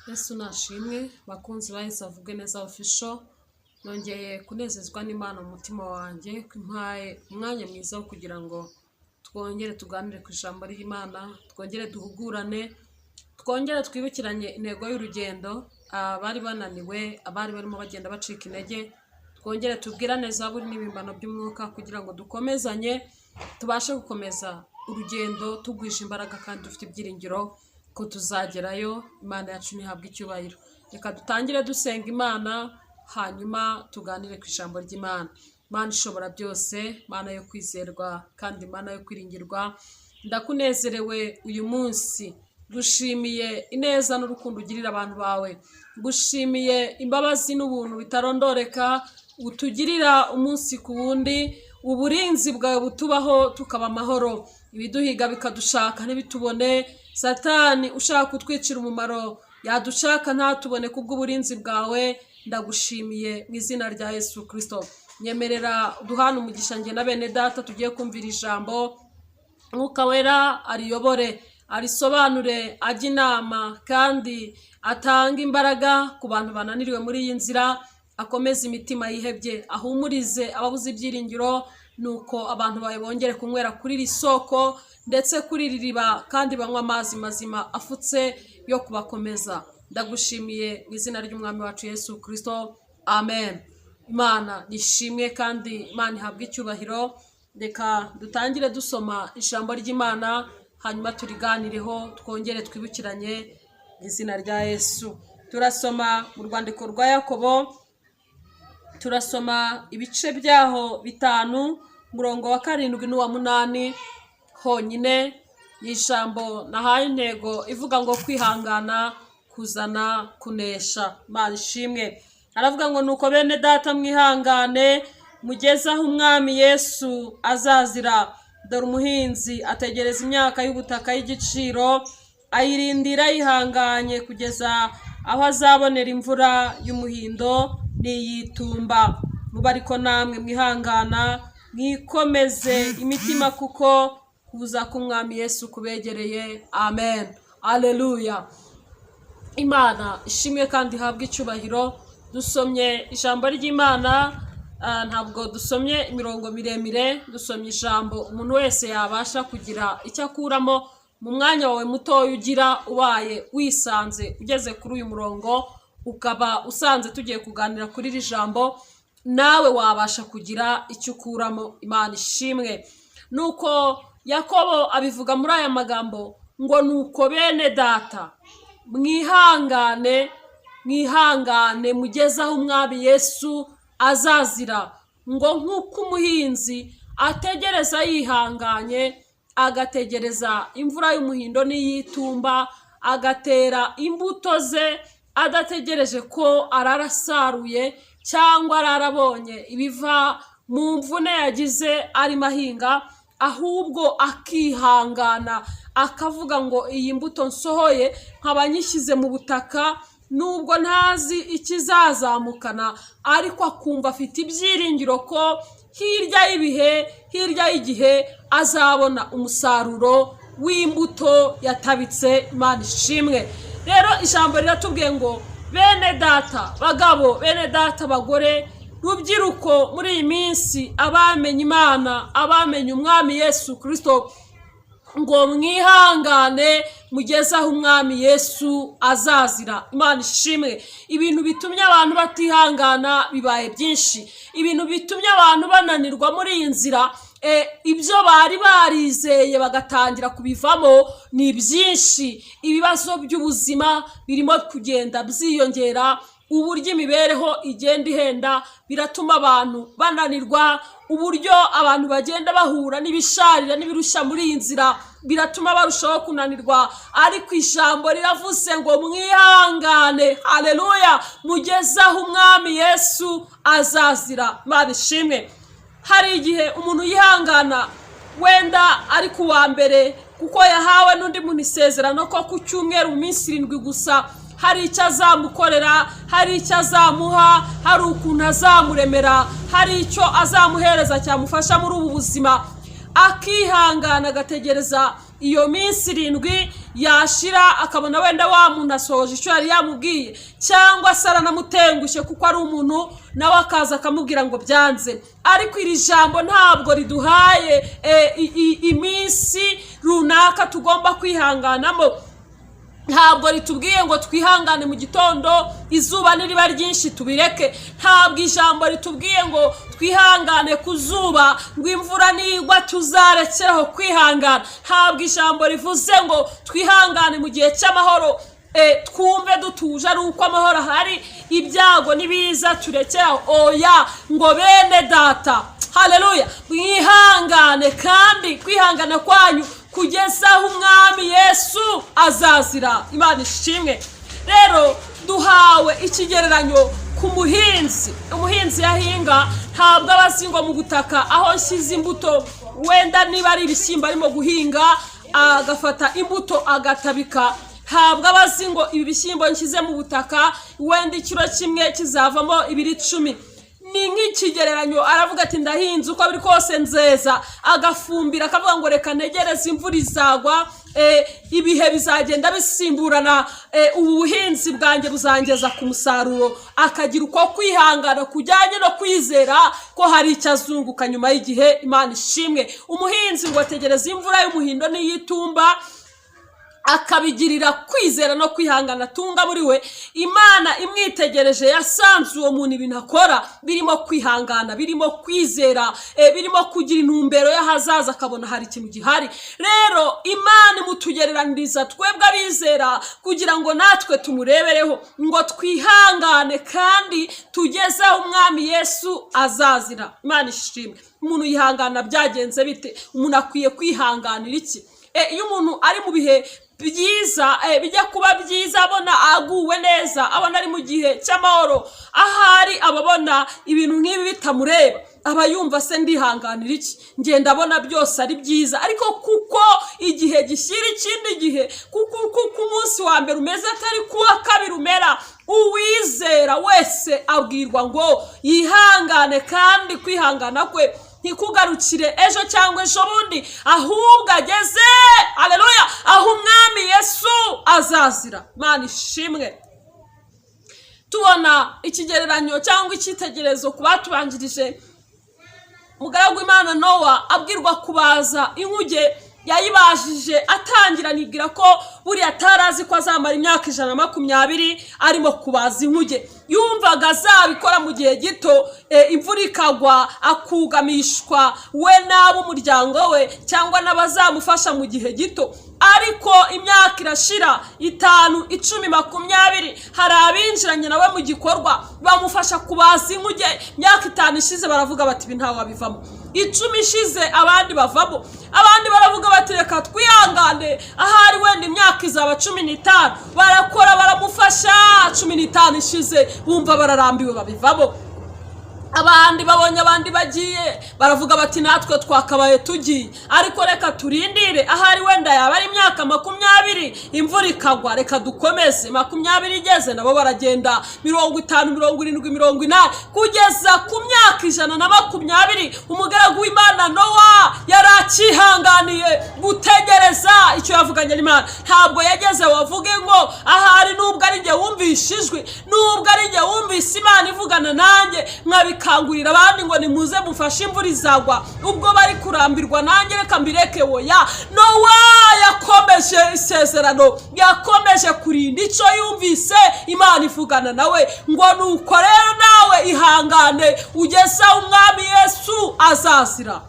Yesu nashimwe, bakunzi ba Yesu avuge neza official. Nongeye kunezezwa n'Imana mu mutima wanjye ko impaye umwanya mwiza wo kugira ngo twongere tuganire ku ijambo ry'Imana, twongere duhugurane, twongere twibukiranye intego y'urugendo, abari bananiwe, abari barimo bagenda bacika intege, twongere tubwirane zaburi n'ibihimbano by'umwuka kugira ngo dukomezanye, tubashe gukomeza urugendo tugwije imbaraga kandi dufite ibyiringiro ko tuzagerayo. Imana yacu ntihabwe icyubahiro. Reka dutangire dusenga Imana, hanyuma tuganire ku ijambo ry'Imana. Imana ishobora byose, Imana yo kwizerwa kandi Imana yo kwiringirwa, ndakunezerewe uyu munsi. Gushimiye ineza n'urukundo ugirira abantu bawe, gushimiye imbabazi n'ubuntu bitarondoreka utugirira umunsi ku wundi, uburinzi bwawe butubaho tukaba amahoro, ibiduhiga bikadushaka ntibitubone, Satani ushaka kutwicira umumaro yadushaka ntatubone kubw'uburinzi bwawe. Ndagushimiye mu izina rya Yesu Kirisito. Nyemerera duhane umugisha njye na bene data tugiye kumvira ijambo. Mwuka Wera ariyobore, arisobanure, ajye inama kandi atange imbaraga ku bantu bananiriwe muri iyi nzira, akomeze imitima yihebye, ahumurize ababuze ibyiringiro, nuko abantu bawe bongere kunywera kuri iri soko ndetse kuri iri riba kandi banywa amazi mazima afutse yo kubakomeza. Ndagushimiye mu izina ry'Umwami wacu Yesu Kirisito, amen. Imana nishimwe kandi Imana ihabwe icyubahiro. Reka dutangire dusoma ijambo ry'Imana, hanyuma turiganireho, twongere twibukiranye mu izina rya Yesu. Turasoma mu rwandiko rwa Yakobo, turasoma ibice byaho 5, umurongo wa 7 n'uwa 8 honyine. Ni ijambo nahaye intego ivuga ngo kwihangana kuzana kunesha. Imana ishimwe. Aravuga ngo: "Nuko bene data, mwihangane mugeze aho Umwami Yesu azazira. Dore umuhinzi ategereza imyaka y'ubutaka y'igiciro, ayirindira yihanganye kugeza aho azabonera imvura y'umuhindo n'iy'itumba. Muba ariko namwe mwihangana, mwikomeze imitima, kuko kuza k'Umwami Yesu kubegereye." Amen, aleluya. Imana ishimwe kandi ihabwe icyubahiro. Dusomye ijambo ry'Imana, ntabwo dusomye imirongo miremire, dusomye ijambo umuntu wese yabasha kugira icyo akuramo mu mwanya wawe mutoya ugira. Ubaye wisanze ugeze kuri uyu murongo, ukaba usanze tugiye kuganira kuri iri jambo, nawe wabasha kugira icyo ukuramo. Imana ishimwe. Nuko Yakobo abivuga muri aya magambo ngo: "Nuko bene data, mwihangane, mwihangane mugeze aho Umwami Yesu azazira." Ngo nk'uko umuhinzi ategereza yihanganye, agategereza imvura y'umuhindo n'iy'itumba, agatera imbuto ze adategereje ko arara asaruye cyangwa arara abonye ibiva mu mvune yagize arimo ahinga, ahubwo akihangana akavuga ngo: "Iyi mbuto nsohoye nkaba nyishyize mu butaka, nubwo ntazi ikizazamukana," ariko akumva afite ibyiringiro ko hirya y'ibihe, hirya y'igihe, azabona umusaruro w'imbuto yatabitse. Imana ishimwe. Rero ijambo riratubwiye ngo: "Bene data bagabo, bene data bagore, rubyiruko, muri iyi minsi abamenye Imana, abamenye Umwami Yesu Kirisito, ngo mwihangane mugeze aho Umwami Yesu azazira." Imana ishimwe. Ibintu bitumye abantu batihangana bibaye byinshi. Ibintu bitumye abantu bananirwa muri iyi nzira, ibyo bari barizeye bagatangira kubivamo, ni byinshi. Ibibazo by'ubuzima birimo kugenda byiyongera, uburyo imibereho igenda ihenda biratuma abantu bananirwa, uburyo abantu bagenda bahura n'ibisharira n'ibirushya muri iyi nzira biratuma barushaho kunanirwa. Ariko ijambo riravuze ngo: "Mwihangane, haleluya, mugeze aho Umwami Yesu azazira." Imana ishimwe. Hari igihe umuntu yihangana wenda ari ku wa mbere, kuko yahawe n'undi muntu isezerano ko ku cyumweru, mu minsi 7 gusa, hari icyo azamukorera, hari icyo azamuha, hari ukuntu azamuremera, hari icyo azamuhereza cyamufasha muri ubu buzima, akihangana agategereza iyo minsi 7. Yashira akabona wenda wa muntu asohoje icyo yari yamubwiye, cyangwa se aranamutengushye kuko ari umuntu, nawe akaza akamubwira ngo byanze. Ariko iri jambo ntabwo riduhaye iminsi runaka tugomba kwihanganamo. Ntabwo ritubwiye ngo twihangane mu gitondo, izuba niriba ryinshi tubireke. Ntabwo ijambo ritubwiye ngo twihangane ku zuba, ngo imvura nigwa tuzarekeraho kwihangana. Ntabwo ijambo rivuze ngo twihangane mu gihe cy'amahoro, twumve dutuje ari uko amahoro ahari, ibyago nibiza turekeraho. Oya, ngo bene data, haleluya, mwihangane, kandi kwihangana kwanyu kugeza aho Umwami Yesu azazira. Imana ishimwe. Rero duhawe ikigereranyo ku muhinzi. Umuhinzi yahinga, ntabwo aba azi ngo mu butaka aho nshyize imbuto, wenda niba ari ibishyimbo arimo guhinga, agafata imbuto agatabika, ntabwo aba azi ngo ibi bishyimbo nshyize mu butaka, wenda ikiro kimwe kizavamo ibiro 10. Ni nk'ikigereranyo. Aravuga ati: "Ndahinze, uko biri kose nzeza." Agafumbira, akavuga ngo: "Reka ntegereze, imvura izagwa, ibihe bizagenda bisimburana, ubu buhinzi bwanjye buzangeza ku musaruro." Akagira uko kwihangana kujyanye no kwizera ko hari icyo azunguka nyuma y'igihe. Imana ishimwe. Umuhinzi ngo ategereze imvura y'umuhindo n'iy'itumba, akabigirira kwizera no kwihangana atunga muri we. Imana imwitegereje yasanze uwo muntu ibintu akora birimo kwihangana, birimo kwizera, birimo kugira intumbero y'ahazaza, akabona hari ikintu gihari. Rero Imana imutugereraniriza twebwe abizera kugira ngo natwe tumurebereho, ngo twihangane kandi tugeze aho Umwami Yesu azazira. Imana ishimwe. Umuntu yihangana byagenze bite? Umuntu akwiye kwihanganira iki? Iyo umuntu ari mu bihe byiza, bijya kuba byiza, abona aguwe neza, abona ari mu gihe cy'amahoro, ahari ababona ibintu nk'ibi bitamureba, aba yumva: "Se ndihanganira iki? Ngenda abona byose ari byiza." Ariko kuko igihe gishyira ikindi gihe, kuko umunsi wa mbere umeze atari kuwa kabiri umera, uwizera wese abwirwa ngo yihangane, kandi kwihangana kwe ntikugarukire ejo cyangwa ejo bundi, ahubwo ageze, aleluya, aho Umwami Yesu azazira. Imana ishimwe. Tubona ikigereranyo cyangwa icyitegererezo ku batubanjirije. Umugaragu w'Imana Nowa abwirwa kubaza inkuge, yayibajije atangira anibwira ko buriya atari azi ko azamara imyaka 120 arimo kubaza inkuge. Yumvaga azabikora mu gihe gito, imvura ikagwa, akugamishwa we n'ab'umuryango we cyangwa n'abazamufasha mu gihe gito. Ariko imyaka irashira, 5, 10, 20. Hari abinjiranye nawe mu gikorwa, bamufasha kubaza inkuge. Imyaka 5 ishize baravuga bati: "Ibi ntawabivamo." 10 ishize abandi bavamo, abandi baravuga bati: "Reka twihangane, ahari wenda imyaka izaba 15." Barakora, baramufasha. 15 ishize bumva bararambiwe, babivamo. Abandi babonye abandi bagiye, baravuga bati: "Natwe twakabaye tugiye, ariko reka turindire, ahari wenda yaba ari imyaka 20 imvura ikagwa, reka dukomeze." 20 igeze nabo baragenda, 50, 70, 80, kugeza ku myaka 120. Umugaragu w'Imana Nowa yari acyihanganiye gutegereza icyo yavuganye n'Imana. Ntabwo yageze wavuge ngo: "Ahari nubwo ari njye wumvishe ijwi, nubwo ari njye wumvise Imana ivugana nanjye, nkabikangurira abandi ngo nimuze mufashe, imvura izagwa, ubwo bari kurambirwa nanjye reka mbireke." Woya, Nowa yakomeje isezerano, yakomeje kurinda icyo yumvise Imana ivugana nawe. Ngo nuko rero nawe ihangane ugeze aho Umwami Yesu azazira.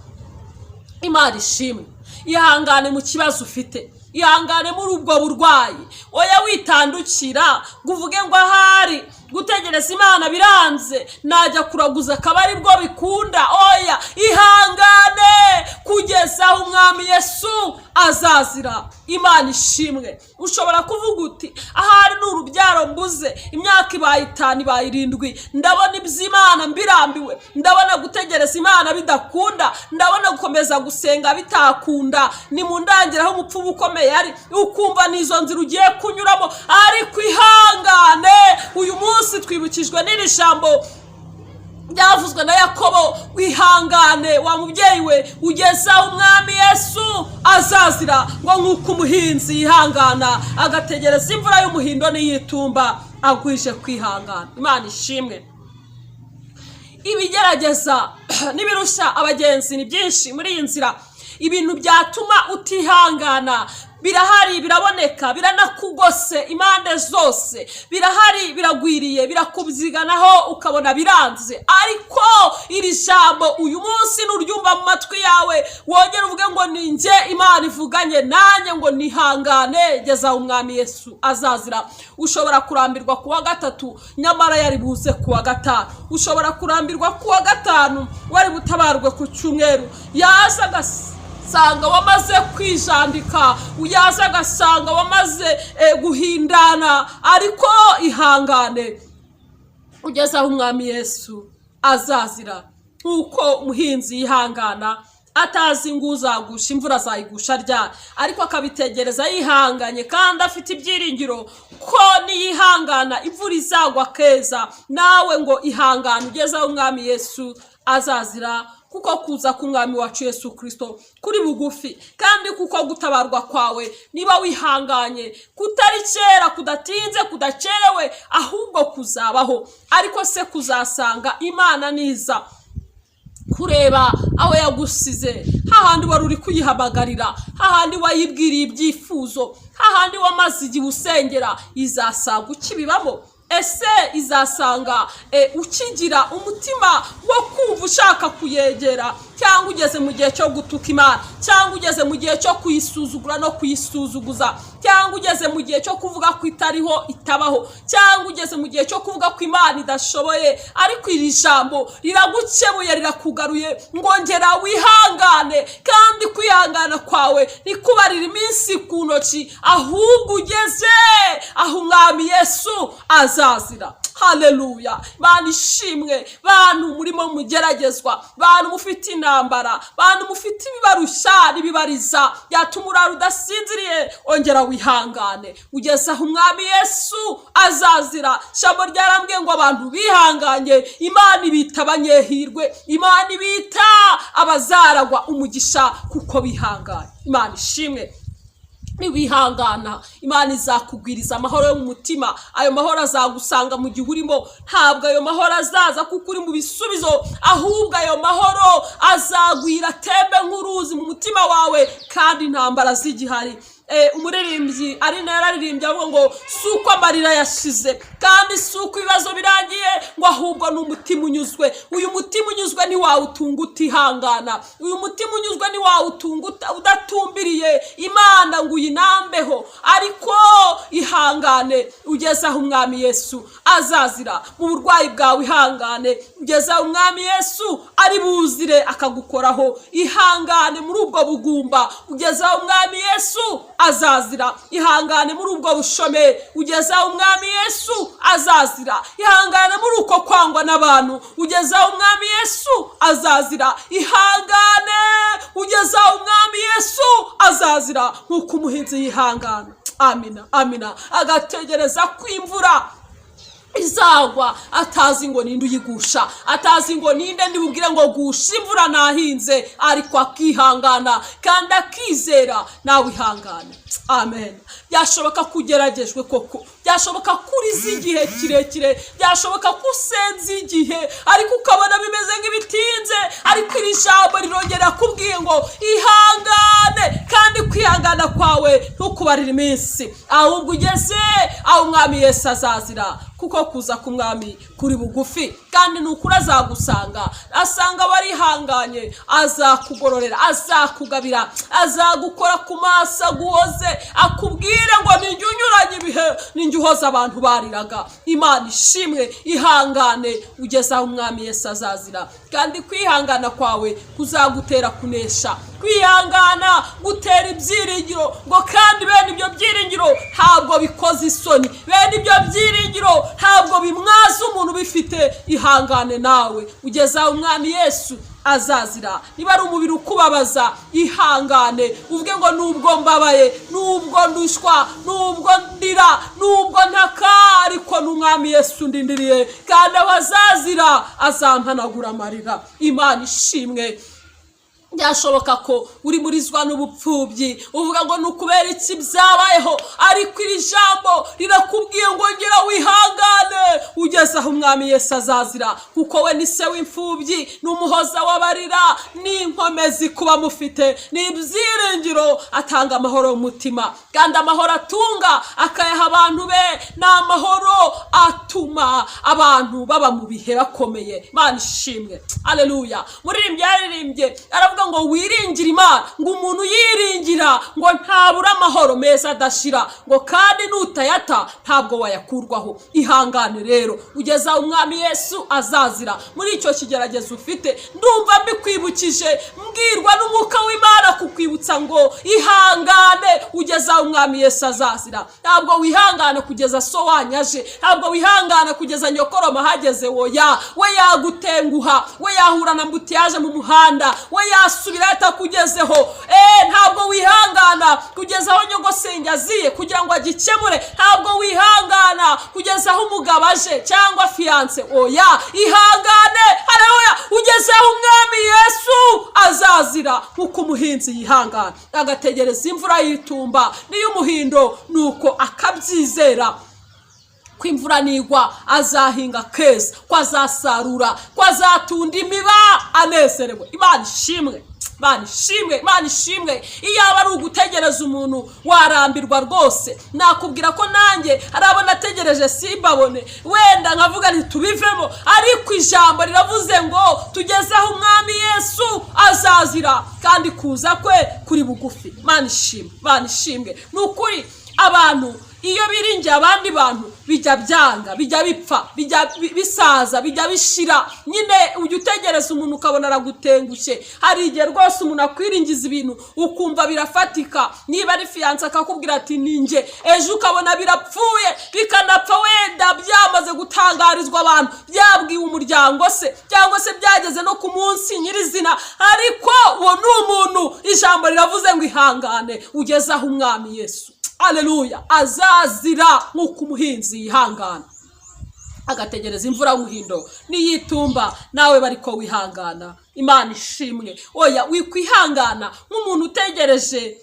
Imana ishimwe. Ihangane mu kibazo ufite, ihangane muri ubwo burwayi. Oya, witandukira ngo uvuge ngo: "Ahari gutegereza Imana biranze, najya kuraguza akaba ari bwo bikunda." Oya, ihangane kugeza aho Umwami Yesu azazira. Imana ishimwe. Ushobora kuvuga uti: "Ahari ni urubyaro mbuze, imyaka ibaye 5, ibaye 7, ndabona iby'Imana mbirambiwe, ndabona gutegereza Imana bidakunda, ndabona gukomeza gusenga bitakunda, ni mu ndangiraho umupfumu ukomeye ari." Ukumva n'izo nzira ugiye kunyuramo, ariko ihangane. Uyu munsi twibukijwe n'iri jambo ryavuzwe na Yakobo ngo: Wihangane wa mubyeyi we, ugeze aho Umwami Yesu azazira. Ngo nk'uko umuhinzi yihangana agategereza imvura y'umuhindo n'iyitumba, agwije kwihangana. Imana ishimwe. Ibigerageza n'ibirushya abagenzi ni byinshi muri iyi nzira. Ibintu byatuma utihangana birahari, biraboneka, biranakugose impande zose, birahari, biragwiriye, birakubyiganaho, ukabona biranze. Ariko iri jambo uyu munsi nuryumva mu matwi yawe, wongere uvuge ngo: "Ni njye Imana ivuganye nanjye ngo nihangane geza aho Umwami Yesu azazira." Ushobora kurambirwa ku wa gatatu, nyamara yari buze ku wa gatanu. Ushobora kurambirwa ku wa gatanu, wari butabarwe ku cyumweru. Yaza agasanga wamaze kwijandika, yaza agasanga wamaze guhindana. Ariko ihangane ugeze aho Umwami Yesu azazira. Nk'uko umuhinzi yihangana atazi ngo uzagusha imvura azayigusha ryari, ariko akabitegereza yihanganye kandi afite ibyiringiro ko niyihangana imvura izagwa keza, nawe ngo ihangane ugeze aho Umwami Yesu azazira, kuko kuza k'Umwami wacu Yesu Kirisito kuri bugufi, kandi kuko gutabarwa kwawe, niba wihanganye, kutari kera, kudatinze, kudakerewe, ahubwo kuzabaho. Ariko se kuzasanga Imana niza kureba aho yagusize, hahandi wari uri kuyihamagarira, hahandi wayibwiriye ibyifuzo, hahandi wamaze igihe usengera, izasanga ukibibamo? Ese izasanga ukigira umutima wo kumva ushaka kuyegera, cyangwa ugeze mu gihe cyo gutuka Imana, cyangwa ugeze mu gihe cyo kuyisuzugura no kuyisuzuguza, cyangwa ugeze mu gihe cyo kuvuga ko itariho, itabaho, cyangwa ugeze mu gihe cyo kuvuga ko Imana idashoboye? Ariko iri jambo riragukebuye, rirakugaruye ngo ngera wihangane, kandi kwihangana kwawe ntikubarire iminsi ku ntoki, ahubwo ugeze aho Umwami Yesu azazira. Haleluya, Imana ishimwe. Bantu murimo mugeragezwa, bantu mufite intambara, bantu mufite ibibarushya n'ibibariza byatuma urara udasinziriye, ongera wihangane ugeze aho Umwami Yesu azazira. Ijambo ryarambwiye ngo abantu bihanganye Imana ibita abanyehirwe, Imana ibita abazaragwa umugisha kuko bihanganye. Imana ishimwe. Niwihangana, Imana izakugwiriza amahoro yo mu mutima. Ayo mahoro azagusanga mu gihe urimo. Ntabwo ayo mahoro azaza kuko uri mu bisubizo, ahubwo ayo mahoro azagwira, atembe nk'uruzi mu mutima wawe, kandi intambara zigihari. Umuririmbyi ari nayo yararirimbye avuga ngo si uko amarira yashize, kandi si uko ibibazo birangiye, ngo ahubwo ni umutima unyuzwe. Uyu mutima unyuzwe ntiwawutunga utihangana. Uyu mutima unyuzwe ntiwawutunga udatumbiriye Imana ngo uyinambeho. Ariko ihangane ugeze aho Umwami Yesu azazira. Mu burwayi bwawe, ihangane ugeze aho Umwami Yesu ari buzire akagukoraho. Ihangane muri ubwo bugumba ugeze aho Umwami Yesu azazira. Ihangane muri ubwo bushomeri ugeze aho Umwami Yesu azazira. Ihangane muri uko kwangwa n'abantu ugeze aho Umwami Yesu azazira. Ihangane ugeze aho Umwami Yesu azazira, nk'uko umuhinzi yihangana, amina amina, agategereza ko imvura izagwa, atazi ngo ninde uyigusha, atazi ngo ninde ndibubwire ngo gusha imvura nahinze, ariko akihangana kandi akizera. Nawe ihangane. Amen. Byashoboka ko ugeragejwe koko, byashoboka ko urize igihe kirekire, byashoboka ko usenze igihe, ariko ukabona bimeze nk'ibitinze. Ariko iri jambo rirongera kubwiye ngo ihangane, kandi kwihangana kwawe ntukubarire iminsi, ahubwo ugeze aho Umwami Yesu azazira, kuko kuza k'Umwami kuri bugufi, kandi ni ukuri azagusanga, asanga warihanganye. Azakugororera, azakugabira, azagukora ku maso, aguhoze, akubwire ngo ninjye unyuranye ibihe, ninjye uhoza abantu bariraga. Imana ishimwe. Ihangane ugeze aho Umwami Yesu azazira, kandi kwihangana kwawe kuzagutera kunesha. Kwihangana gutera ibyiringiro, ngo kandi bene ibyo byiringiro ntabwo bikoze isoni. Bene ibyo byiringiro ntabwo bikoze isoni. byiringiro ntabwo bimwaza umuntu ubifite. Ihangane nawe ugeze aho Umwami Yesu azazira. Niba ari umubiri ukubabaza, ihangane uvuge ngo nubwo mbabaye, nubwo ndushwa, nubwo ndira, nubwo ntaka, ariko n'Umwami Yesu ndindiriye, kandi aho azazira azampanagura amarira. Imana ishimwe. Byashoboka ko uri murizwa n'ubupfubyi, uvuga ngo ni ukubera iki byabayeho? Ariko iri jambo rirakubwiye ngo ngera wihangane ugeze aho Umwami Yesu azazira, kuko we ni se w'imfubyi, ni umuhoza w'abarira, ni inkomezi kuba mufite, ni ibyiringiro. Atanga amahoro y'umutima, kandi amahoro atunga akayaha abantu be ni amahoro atuma abantu baba mu bihe bakomeye. Imana ishimwe, aleluya. Muririmbyi yaririmbye aravuga ngo wiringire Imana, ngo umuntu yiringira ngo ntabura amahoro meza adashira, ngo kandi nutayata ntabwo wayakurwaho. Ihangane rero ugeze aho Umwami Yesu azazira. Muri icyo kigeragezo ufite, ndumva mbikwibukije, mbwirwa n'Umwuka w'Imana kukwibutsa ngo ihangane ugeze aho Umwami Yesu azazira. Ntabwo wihangana kugeza so wanyaje, ntabwo wihangana kugeza nyokoroma ahageze. Woya, we yagutenguha, we yahura na embouteillage mu muhanda, we yasubira atakugezeho. Ntabwo wihangana kugeza aho nyogosenge aziye kugira ngo agikemure, ntabwo wihangana kugeza aho umugabo aje cyangwa fiancé. Oya, ihangane, haleluya, ugeze aho Umwami Yesu azazira, nk'uko umuhinzi yihangana agategereza imvura y'itumba n'iy'umuhindo, nuko akabyizera ko imvura nigwa azahinga keza, ko azasarura, ko azatunda imiba anezerewe. Imana ishimwe, Imana ishimwe, Imana ishimwe. Iyo aba ari ugutegereza umuntu, warambirwa rwose. Nakubwira ko nanjye hari abo nategereje simbabone, wenda nkavuga ntitubivemo, ariko ijambo riravuze ngo tugeze aho Umwami Yesu azazira, kandi kuza kwe kuri bugufi. Imana ishimwe, Imana ishimwe. Ni ukuri, abantu iyo biringiye abandi bantu bijya byanga, bijya bipfa, bijya bisaza, bijya bishira. Nyine ujya utegereza umuntu ukabona aragutengushye. Hari igihe rwose umuntu akwiringiza ibintu ukumva birafatika, niba ari fiancé akakubwira ati ni njye, ejo ukabona birapfuye, bikanapfa wenda byamaze gutangarizwa abantu, byabwiwe umuryango se, cyangwa se byageze no ku munsi nyirizina. Ariko uwo ni umuntu. Ijambo riravuze ngo ihangane ugeze aho Umwami Yesu, aleluya, azazira, nk'uko umuhinzi yihangana agategereza imvura y'umuhindo n'iyitumba, nawe bari ko wihangana. Imana ishimwe. Oya, wikwihangana nk'umuntu utegereje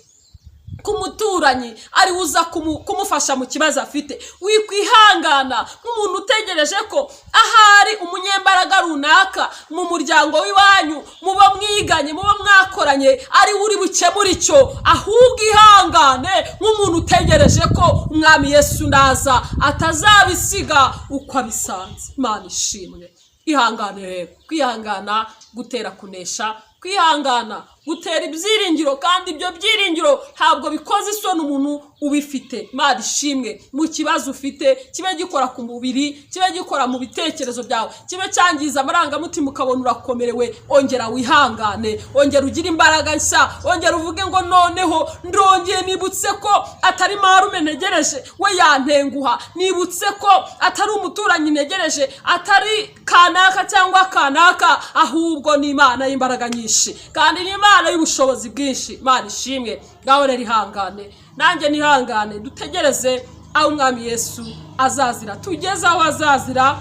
ku muturanyi ari uza kumufasha mu kibazo afite. Wikwihangana nk'umuntu utegereje ko ahari umunyembaraga runaka mu muryango w'iwanyu, muba mwiganye, muba mwakoranye, ari we uri bukemure icyo. Ahubwo ihangane nk'umuntu utegereje ko Umwami Yesu naza atazabisiga uko abisanze. Imana ishimwe. Ihangane rero. Kwihangana gutera kunesha, kwihangana gutera ibyiringiro, kandi ibyo byiringiro ntabwo bikoze isoni umuntu ubifite. Imana ishimwe. Mu kibazo ufite, kibe gikora ku mubiri, kibe gikora mu bitekerezo byawe, kibe cyangiza amarangamutima ukabona urakomerewe, ongera wihangane, ongera ugire imbaraga nshya, ongera uvuge ngo noneho ndongeye nibutse ko atari marume ntegereje, we yantenguha, nibutse ko atari umuturanyi ntegereje, atari kanaka cyangwa kanaka, ahubwo ni Imana y'imbaraga nyinshi, kandi ni Imana y'ubushobozi bwinshi. Imana ishimwe. Ngaho rero ihangane, nanjye nihangane, dutegereze aho Umwami Yesu azazira, tugeze aho azazira,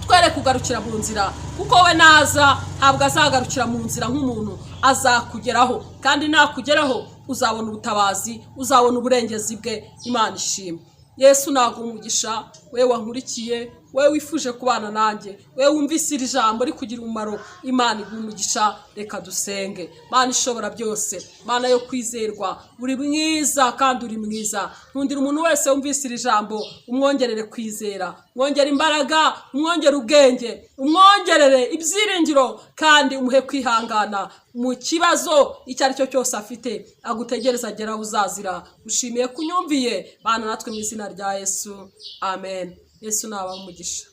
twere kugarukira mu nzira, kuko we naza ntabwo azagarukira mu nzira nk'umuntu, azakugeraho, kandi nakugeraho uzabona ubutabazi, uzabona uburengezi bwe. Imana ishimwe. Yesu naguha umugisha, we wankurikiye, we wifuje kubana nanjye, we wumvise iri jambo rikugira umumaro. Imana iguha umugisha. Reka dusenge. Mana ishobora byose, Mana yo kwizerwa, uri mwiza kandi uri mwiza. Nkundira umuntu wese wumvise iri jambo, umwongerere kwizera, mwongere imbaraga, umwongere ubwenge, umwongerere ibyiringiro, kandi umuhe kwihangana mu kibazo icyo ari cyo cyose afite, agutegereza agera aho uzazira. Ushimiye kunyumviye. Bana natwe mu izina rya Yesu, amen. Yesu nabaha umugisha.